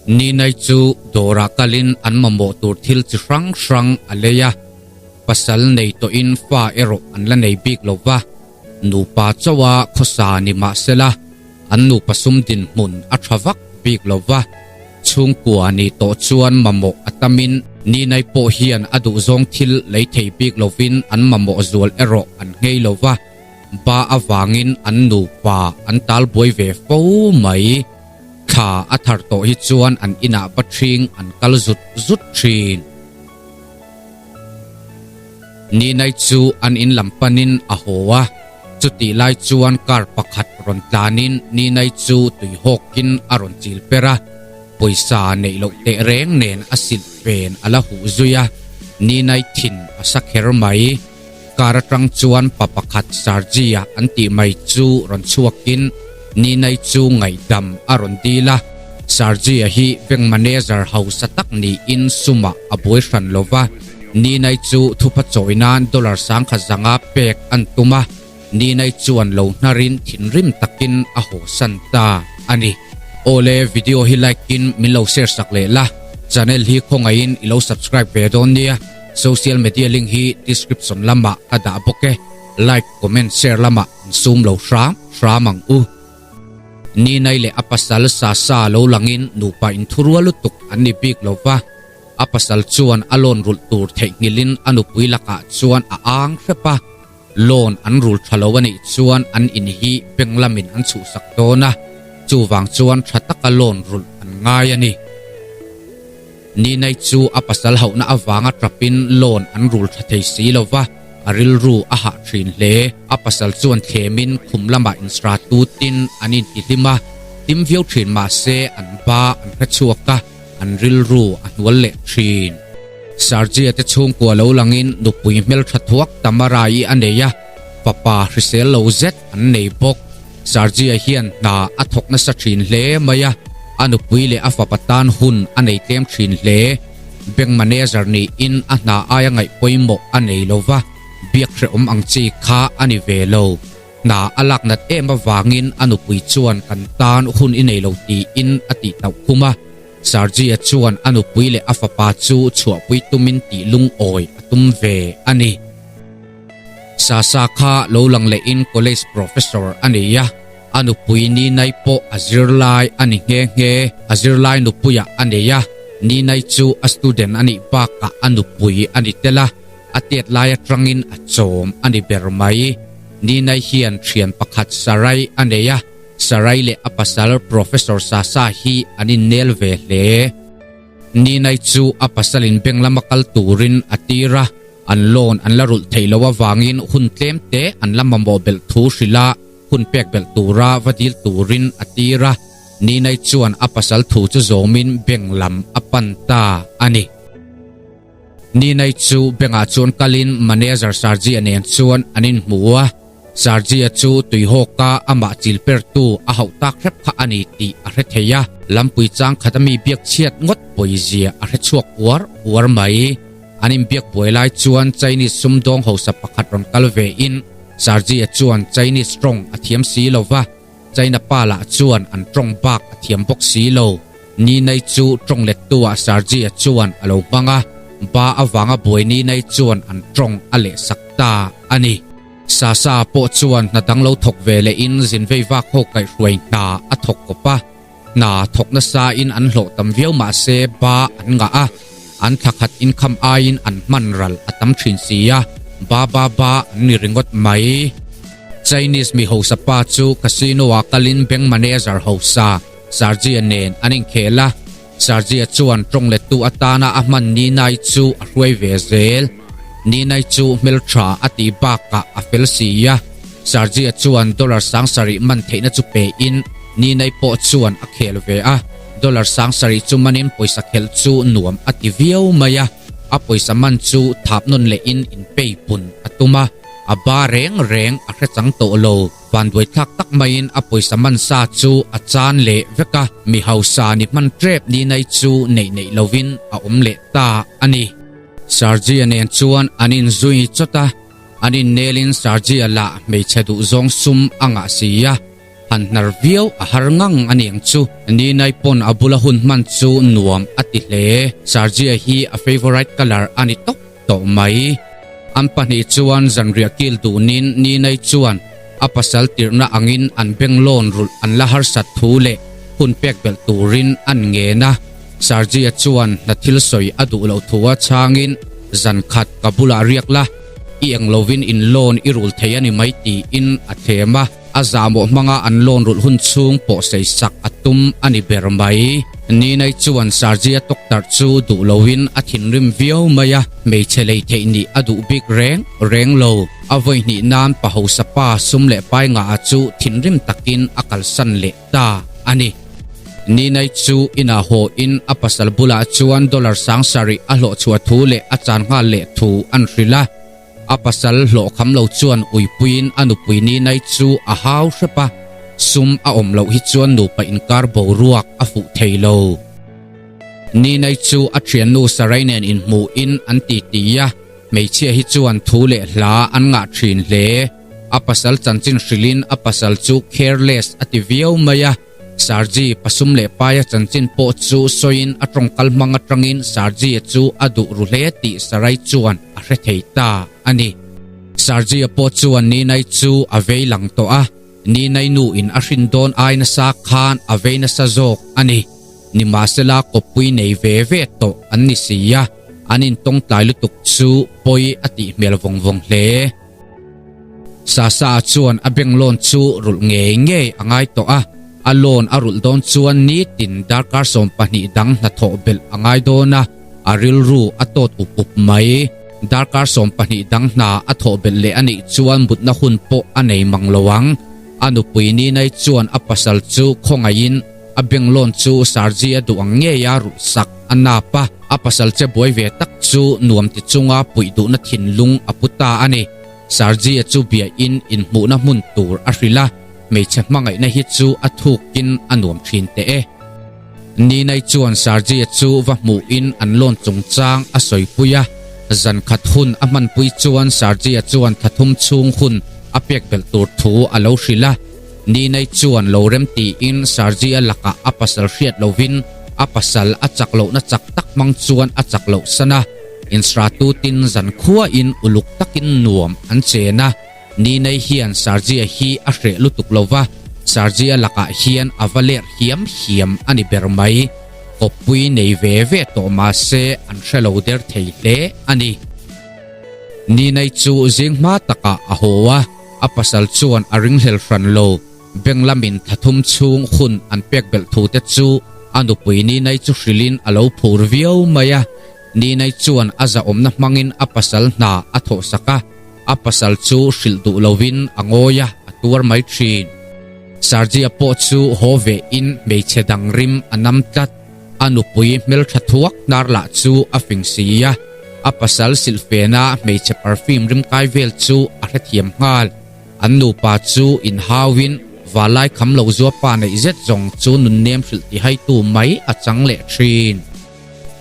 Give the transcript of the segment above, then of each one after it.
Ninai chu dawrah kalin an mamawh tur thil chi hrang hrang a lei a, pasal nei tawhin fa erawh an la nei bik lo va, nupa chauha khawsa ni mah sela an nupa sum dinhmun a tha vak bik lo va, chhungkua ni tawh chuan mamawh a tamin Ninai pawh hian a duhzawng thil lei thei bik lovin an mamawh zual erawh an nghei lo va, ba avangin an nupa an talbuai ve fo mai. Thla a thar tawh hi chuan an inah va ṭhing an kal zut zut ṭhin. Ninai chu an in lam panin a haw a, chutih lai chuan car pakhat rawn tlanin Ninai chu tui hawkin a rawn chil per a, pawisa neih loh teh reng nen a silh pen a la huh zui a, Ninai thin a sa kher mai. Car atang chuan pa pakhat Sarji-a an tih mai chu rawn chhuakin Ninai chu ngaihdam a rawn dil a. Sarji-a hi bank manager hausa tak niin sumah a buai hran lo va, Ninai chu thupha chawi nan dollar sangkhat zanga pek an tum a, Ninai chuan lo hnarin thinrim takin a hawsan ta a ni. Awle video hi like in min lo share sak leh la, channel hi khawngaihin i lo subscribe ve dawn nia. Social media link hi description lamah ka dah bawk e, like, comment, share lamah an sum lo hram hram ang u. Ninai leh a pasal Sasa lo langin nupa inthurual lutuk an ni bik lo va, a pasal chuan a loan rulh tur theihnghilhin a nupui lakah chuan a ang hrep a, loan an rul tha lo a nih chuan an in hi bank lamin an chhuhsak dawn a, chuvang chuan tha taka loan rulh an ngai a ni. Ninai chu a pasal hauhna avanga tapin loan an rul tha thei si lo va, a rilru a hah thin hle. A pasal chuan thlemin khum lamah insra tutin an intihlim a, hlim viau thin mah se an ba an hre chhuak a, an rilru a hnual leh thin. Sergia te chhungkua lo langin nupui hmeltha thuak Tamara-i a nei a, fapa hrisel lo zet an nei bawk. Sergia hian hna a thawk nasa thin hle mai a, a nupui leh a fapa tan hun a nei tlem thin hle. Bank manager niin a hna aia ngaih pawimawh a nei lo va, biak hrehawm ang chi kha a ni ve lo. Hna a lak nat em avangin a nupui chuan kan tan hun i nei lo tiin a tih tauh khum a. Sergia chuan a nupui leh a fapa chu chhuahpui tumin tih lungawi a tum ve a ni. Sasa kha lo lang lehin college professor a ni a, a nupui Ninai pawh a zirlai a ni nghe nghe. A zirlai nupuiah a nei a, Ninai chu a student a nih bakah a nupui a ni tel a, a tet lai atangin a chawm a ni ber mai. Ninai hian thian pakhat Sarai a nei a, Sarai leh a pasal Professor Sasa hi an innel ve hle. Ninai chu a pasalin bank lama kal turin a tir a. An loan an la rulh theih loh avangin hun tlem te an la mamawh belh thu hrilh a, hun pek belh tura va dil turin a tir a. Ninai chuan a pasal thu chu zawmin bank lam a pan ta a ni. Ninai chu bank ah chuan kalin manager Sarji-a nen chuan an inhmu a. Sarji-a chu tuihawka amah chil pertu a hauh tak hrep kha a ni tih a hre thei a, lampui chang khat ami biak chhiat ngawt pawizia a hre chhuak uar uar mai. An inbiak buai lai chuan Chinese sumdawng hausa pakhat rawn kal ve in Sarji-a chuan Chinese tawng a thiam si lo va, China pa lah chuan an tawng bak a thiam bawk si lo. Ninai chu tawng lettu ah Sarji-a chuan a lo hmang a, ba avanga buai Ninai chuan an tawng a leh sak ta a ni. Sasa pawh chuan hna dang lo thawk ve leh in zin vei vak ho kaihhruai hna a thawk kawp a. Hna thawk nasa in an hlawh tam viau mah se ba an ngah a, an thla khat inkham aiin an hman ral a tam thin si a, ba ba ba an ni ringawt mai. Chinese mi hausa pa chu casino ah kalin bank manager hausa Sergio nen an inkhel a, Sergio chuan tawng lettu atana a hman Ninai chu a hruai ve zel. Ninai chu hmeltha a tih bakah a fel si a, Sergio chuan dollar 7000 man theihna chu pein Ninai pawh chuan a khel ve a, dollar 7000 chu manin pawisa khelh chu nuam a ti viau mai a, a pawisa man chu thap nawn lehin inpei pun a tum a, a ba reng reng a hre chang tawh lo. Vanduaithlak tak maiin a pawisa man sa chu a chan leh vek a, mi hausa ni hman tep Ninai chu neih neih lovin a awm leh ta a ni. Sergio nen chuan an inzui chawt a, an innelin Sergio lah hmeichhe duhzawng sum a ngah si a. Han hnar viau a har ngang a niang chu. Ninai pawn a bula hun hman chu nuam a ti hle. Sarjia hi a favourite colour a ni tawp tawh mai. An pahnih chuan zanriah kil duhnin Ninai chuan a pasal tirhna angin an bank loan rulh an la harsat thu leh hun pek belh turin an ngen a. Sarjia chuan hna thil sawi a duh loh thu a chhangin zan khat ka bulah riak la, i eng lovin in loan i rul thei a ni mai tiin a thlem a. A zahmawh hmanga an loan rulh hun chhung pawh sei sak a tum a ni ber mai. Ninai chuan Sarjia tawktarh chu duh loin a thinrim viau mai a, hmeichhe lei theih nih a duh bik reng reng lo. A vawi hnih nan pa hausa pa sum leh pai ngah chu thinrim takin a kalsan leh ta a ni. Ninai chu inah haw in a pasal bulah chuan dollar sang sarih a hlawh chhuah thu leh a chan nghal leh thu an hrilh a. A pasal hlawh kham lo chuan uipuiin a nupui Ninai chu a hau hrep a, sum a awm loh hi chuan nupa inkar boruak a fuh thei lo. Ninai chu a thiannu Sarai nen inhmuhin an titi a, hmeichhia hi chuan thu leh hla an ngah thin hle. A pasal chanchin hrilhin a pasal chu careless a ti viau mai a. Sarji pasum leh paia chanchin pawh chu sawiin a tawngkal hmang atangin Sarji-a chu a duh ru hle tih Sarai chuan a hre thei ta a ni. Sarji-a pawh chuan Ninai chu a vei lang tawh a, Ninai nu in a hrin dawn ai nasa khan a vei nasa zawk a ni. Nimahsela kawppui nei ve ve tawh an ni si a, an intawngtlai lutuk chu pawi a tih hmel vawng vawng hle. Sasa chuan a bank loan chu rulh ngei ngei a ngai tawh a, a loan a rulh dawn chuan nitin darkar 12 dang hnathawh belh a ngai dawn a, a rilru a tawt up up mai. Darkar 12 dang hna a thawh belh leh a nih chuan mutna hun pawh a nei mang lo ang. A nupui Ninai chuan a pasal chu khawngaihin a bank loan chu Sarji a duh ang ngei a rulh sak a nap a, a pasal che buai ve tak chu nuam ti chunga puih duhna thinlung a pu ta a ni. Sarji-a chu biain inhmuhna hmun tur a hrilh a, hmeichhe hmangaihna hi chu a thukin a nuam thin teh e. Ninai chuan Sarji-a chu va hmuhin an lawn chungchang a sawipui a, zan khat hun a hmanpui chuan Sarji-a chuan thla thum chhung hun a pek belh tur thu a lo hrilh a. Ninai chuan lo rem tiin Sarji-a lakah a pasal hriat lovin a pasal a chak lohna chak tak hmang chuan a chak loh san a. Insratutin zankhuain uluk takin nuam an chen a, Ninai hian Sarji-a hi a hreh lutuk lo va, Sarji-a lakah hian a va ler hiam hiam a ni ber mai. Kawppui nei ve ve tawh mah se an hre lo der thei hle a ni. Ninai chu zing hma takah a haw a, a pasal chuan a ringhlel hran lo. Bank lamin thla thum chhung hun an pek belh thu te chu a nupui Ninai chu hrilhin a lo phur viau mai a. Ninai chuan a zahawmna hmangin a pasal hna a thawhsak a, a pasal chu hrilh duh lovin a ngawi a, a tuar mai thin. Sarji-a pawh chu haw vehin hmeichhe dang rim a nam tlat. A nupui hmeltha thuak hnar lah chu a fing si a, a pasal silhfena hmeichhe perfume rim kai vel chu a hrethiam nghal. An nupa chu inhauin valai kham lo zuapa neih zet zawng chu nunnem hrilh tihaitu mai a chang leh thin.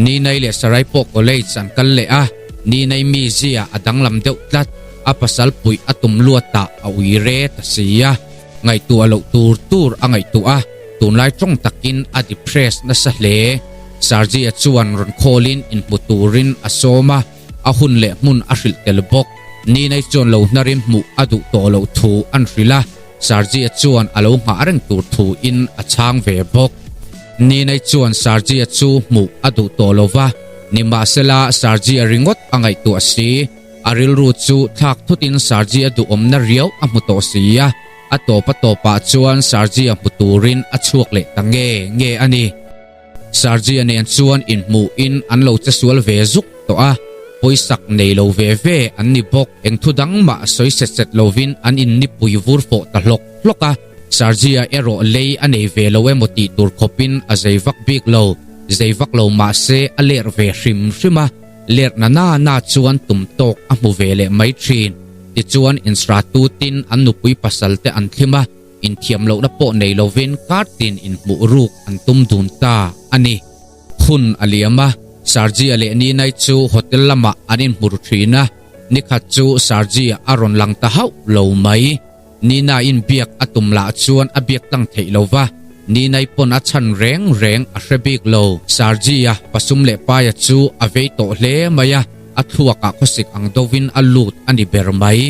Ninai leh Sarai pawh college an kal leh a, Ninai mizia a danglam deuh tlat, a pasal puih a tum luatah a ui re ta si a, ngaihtuah loh tur tur a ngaihtuah a, tunlai tawng takin a depressed nasa hle. Sarji-a chuan rawn khawlin inhmu turin a sawm a, a hun leh hmun a hrilh tel bawk. Ninai chuan lo hnarin hmuh a duh tawh loh thu an hrilh a, Sarji-a chuan a lo nghah reng tur thuin a chhang ve bawk. Ninai chuan Sarji-a chu hmuh a duh tawh lo va, nimahsela Sarji-a ringawt a ngaihtuah si. A rilru chu thlak thutin Sarji-a duhawmna riau a hmu tawh si a, a tawp a tawpah chuan Sarji-a hmu turin a chhuak leh ta nge nge a ni. Sarji-a nen chuan inhmuhin an lo che sual ve zuk tawh a, pawisak nei lo ve ve an ni bawk. Eng thu dang mah sawi set set lovin an innipui vur fawh ta hlawk hlawk a. Sarji-a erawh lei a nei ve lo emaw tih tur khawpin a zei vak bik lo. Zei vak lo mah se a ler ve hrim hrim a, ler na na na chuan tum tawk a hmu ve leh mai thin. Tichuan insratutin an nupui pasal te an thlim a. Inthiam lohna pawh nei lovin kartin inhmuh ruk an tum dun ta a ni. Hun a liam a, Sarji-a leh Ninai chu hotel lamah an inhmu ru thin a, nikhat chu Sarji-a a rawn lang ta hauh lo mai. Nina-in biak a tum lah chuan a biak tlang theih lo va, Nina-i pawn a chhan reng reng a hre bik lo. Sarji-a pasum leh paia chu a vei tawh hle mai a, a thluakah khawsik ang dovin a lut a ni ber mai.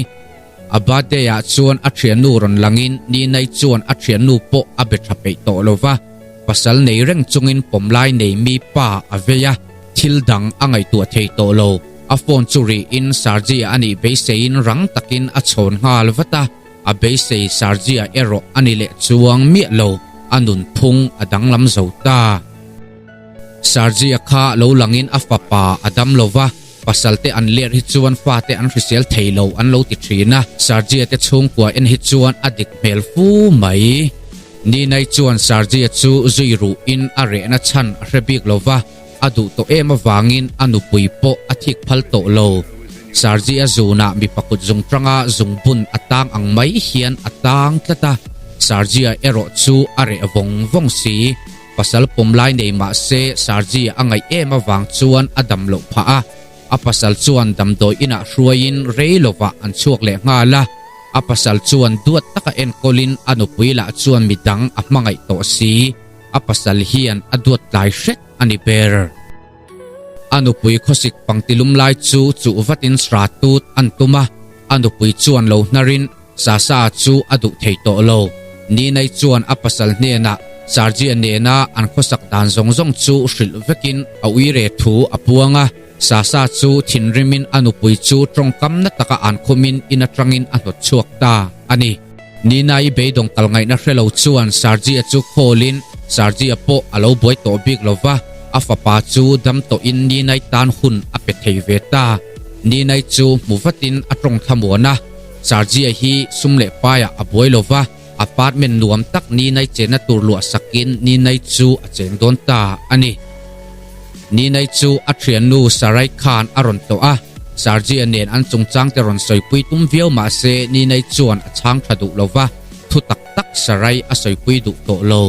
A birthday-ah chuan a thiannu rawn langin Nina-i chuan a thiannu pawh a be tha peih tawh lo va, pasal nei reng chungin pawmlai nei mi pa a vei a, thil dang a ngaihtuah thei tawh lo. A phone chu rihin Sarji-a a nih beiseiin rang takin a chhawn nghal vat a, a beisei Sarji-a erawh a ni leh chuang miah lo, a nunphung a danglam zo ta. Sarji-a kha lo langin a fapa a dam lo va, pasal te an ler hi chuan fate an hrisel thei lo an lo ti thin a, Sarji-a te chhungkua en hi chuan a dik hmel fu mai. Ninai chuan Sarji-a chu zui ruhin a rehna chhan a hre bik lo va, A duh tawh em avangin a nupui pawh a thik phal tawh lo. Sarji a zunah mipa kut zung tanga zungbun a tang ang mai hian a tang tlat a, Sarji-a erawh chu a reh vawng vawng si. Pasal pawm lai nei mah se Sarji-a a ngaih em avang chuan a dam loh phah a, a pasal chuan damdawi inah hruaiin rei lovah an chhuak leh nghal a, a pasal chuan duat taka enkawlin a nupui lah chuan midang a hmangaih tawh si. A pasal hian a duat tlai hret a ni ber. A nupui khawsik pangtilum lai chu chuh vatin sra tut an tum a, a nupui chuan lo hnarin Sasa chu a duh thei tawh lo. Ninai chuan a pasal hnenah Sarjia nena an khawsak dan zawng zawng chu hrilh vekin a uire thu a puang a, Sasa chu thinrimin a nupui chu tawngkam na taka an khumin in atangin a hnawt chhuak ta a ni. Nina-i beidawng kal ngaihna hre lo chuan Sarji-a chu call-in Sarji-a pawh a lo buai tawh bik lo va, a fapa chu dam tawhin Nina-i tan hun a pe thei ve ta. Nina-i chu hmu vatin a tawng thlamuan a, Sarji-a hi sum leh paiah a buai lo va, apartment nuam tak Nina-i chenna tur luah sakin Nina-i chu a cheng dawn ta a ni. Ninai chu a thiannu Sarai khan a rawn tawh a, Sarji-a nen an chungchang te rawn sawipui tum viau mah se Ninai chuan a chhang tha duh lo va, thu tak tak Sarai a sawipui duh tawh lo.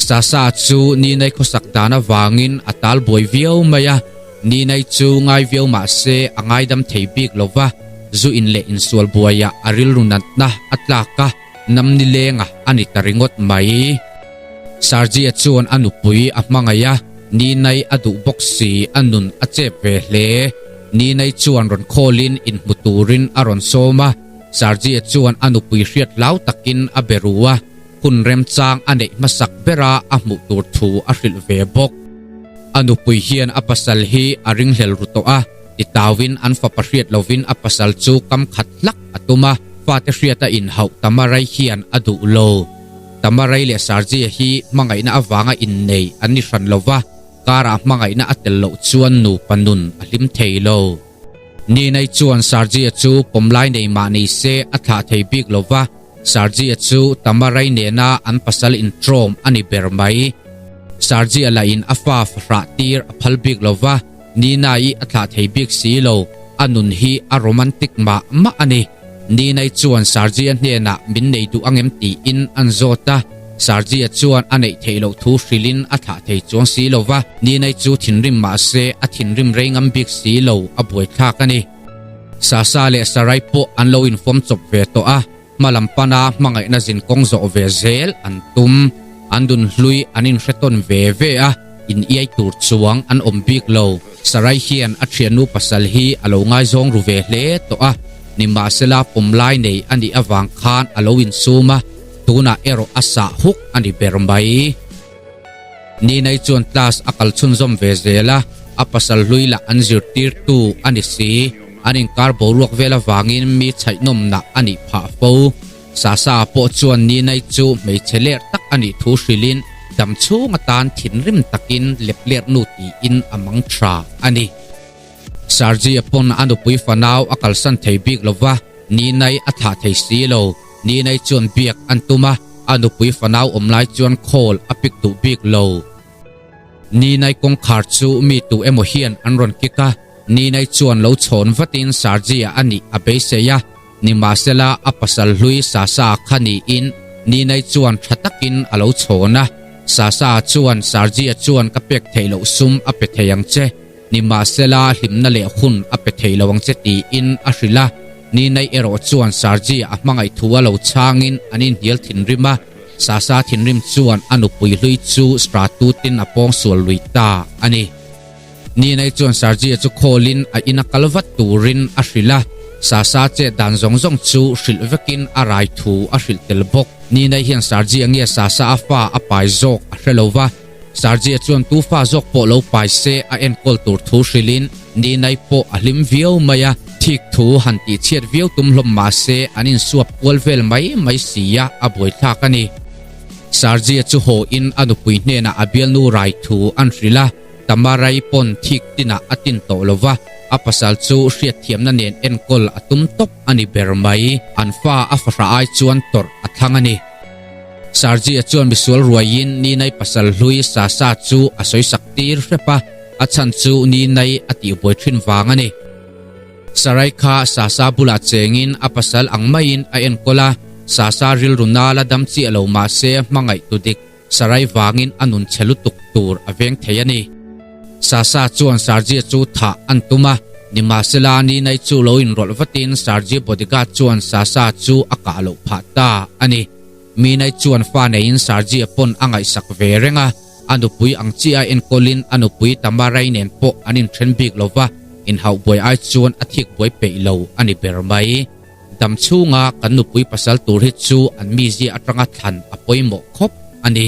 Sasa chu Ninai khawsak dan avangin a tal buai viau mai a, Ninai chu ngai viau mah se a ngaidam thei bik lo va, zu in leh insual buaiah a rilru natna a tlak a, Namni lenga a ni ta ringawt mai. Sarji-a chuan a nupui a hmangaih a, Ninai a duh bawk si, a nun a chep ve hle. Ninai chuan rawn khawlin inhmu turin a rawn sawm a, Sarji-a chuan a nupui hriat hlau takin a be ru a, hun remchang a neih hmasak bera a hmuh tur thu a hrilh ve bawk. A nupui hian a pasal hi a ringhlel ru tawh a, Titauin an fapa hriat lovin a pasal chu kam khat hlak a tum a, fate hriata inhauh Tamarai hian a duh lo. Tamarai leh Sarjia hi hmangaihna avanga innei an ni hran lo va, karah hmangaihna a tel loh chuan nupa nun a hlim thei lo. Ninai chuan Sarjia chu pawmlai nei mah ni se a thlah thei bik lo va, Sarjia chu Tamarai nena an pasal intrawm a ni ber mai. Sarjia lahin a fa fahrah tir a phal bik lo va, Nina-i a thlah thei bik si lo, a nun hi a romantic mah mah a ni. Nina-i chuan Sarji-a hnenah min nei duh angem tiin an zawt a, Sarji-a chuan a neih theih loh thu hrilhin a thlah thei chuang si lo va, Nina-i chu thinrim mah se a thinrim rei ngam bik si lo, a buaithlak a ni. Sasa leh Sarai pawh an lo infawm chawp ve tawh a, Hma lam pana hmangaihna zin kawng zawh ve zel an tum. An dun hlui an inhretawn ve ve a, in iai tur chuang an awm bik lo. Sarai hian a thiannu pasal hi a lo ngaizawng ru ve hle tawh a, nimahsela pawmlai nei a nih avang khan a lo insum a, tunah erawh a sah huk a ni ber mai. Ninai chuan class a kal chhunzawm ve zel a, a pasal hlui lah an zirtirtu a ni si. An inkar boruak vel avangin mi chhaihnawmna a nih phah fo. Sasa pawh chuan Ninai chu hmeichhe ler tak a nih thu hrilhin dam chhung atan thinrim takin lep ler nu tiin a mang tha a ni. Sarji-a pawn a nupui fanau a kalsan thei bik lo va, Ninai a thlah thei si lo. Ninai chuan biak an tum a, a nupui fanau awm lai chuan call a pick duh bik lo. Ninai kawngkhar chu mi tu emaw hian an rawn kick a, Ninai chuan lo chhawn vatin Sarji-a a nih a beisei a, nimahsela a pasal hlui Sasa kha niin Ninai chuan tha takin a lo chhawn a. Sasa chuan Sarji-a chuan ka pek theih loh sum a pe thei ang che, nimahsela hlimna leh hun a pe thei lo ang che tiin a hrilh a. Ninai erawh chuan Sarji a hmangaih thu a lo chhangin an inhnial thinrim a, Sasa thinrim chuan a nupui hlui chu Stratutin a pawngsual lui ta a ni. Ninai chuan Sarji chu khawlin a ina kal vat turin a hrilh a, Sasa chet dan zawng zawng chu hrilh vekin a rai thu a hrilh tel bawk. Ninai hian Sarji nge Sasa a fa a pai zawk a hre lo va, Sarji chuan tu fa zawk pawh lo pai se a enkawl tur thu hrilhin Ninai pawh a hlim viau mai a, thik thu han tihchhiat viau tum hlawm mah se an insuap kual vel mai mai si a, a buaithlak a ni. Sarji chu haw in a nupui hnenah a bialnu rai thu an hrilh a, Tamarai pawn thik tinah a tin tawh lo va, a pasal chu hriatthiamna nen enkawl a tum tawp a ni ber mai. An fa a fahrah ai chuan tawrh a thlang a ni. Sarji-a chuan misual ruaiin Ninai pasal hlui Sasa chu a sawisak tir hrep a, a chhan chu Ninai a tihbuai thin vang a ni. Sarai kha Sasa bulah chengin a pasal ang maiin a enkawl a, Sasa rilru nala dam chiah lo mahse hmangaih tu dik Sarai vangin a nun chhe lutuk tur a veng thei a ni. Sasa chuan Sarji chu thah an tum a, nimahsela Ninai chu lo inrawlh vatin Sarji bodyguard chuan Sasa chu a kah loh phah ta a ni. Minai chuan fa neiin Sarji a pawn a ngaihsak ve reng a, a nupui ang chiah a enkawlin a nupui Tamarai nen pawh an inthen bik lo va, inhauh buai ai chuan a thik buai peih lo a ni ber mai. Dam chhunga kan nupui pasal tur hi chu an mizia atanga thlan a pawimawh khawp a ni.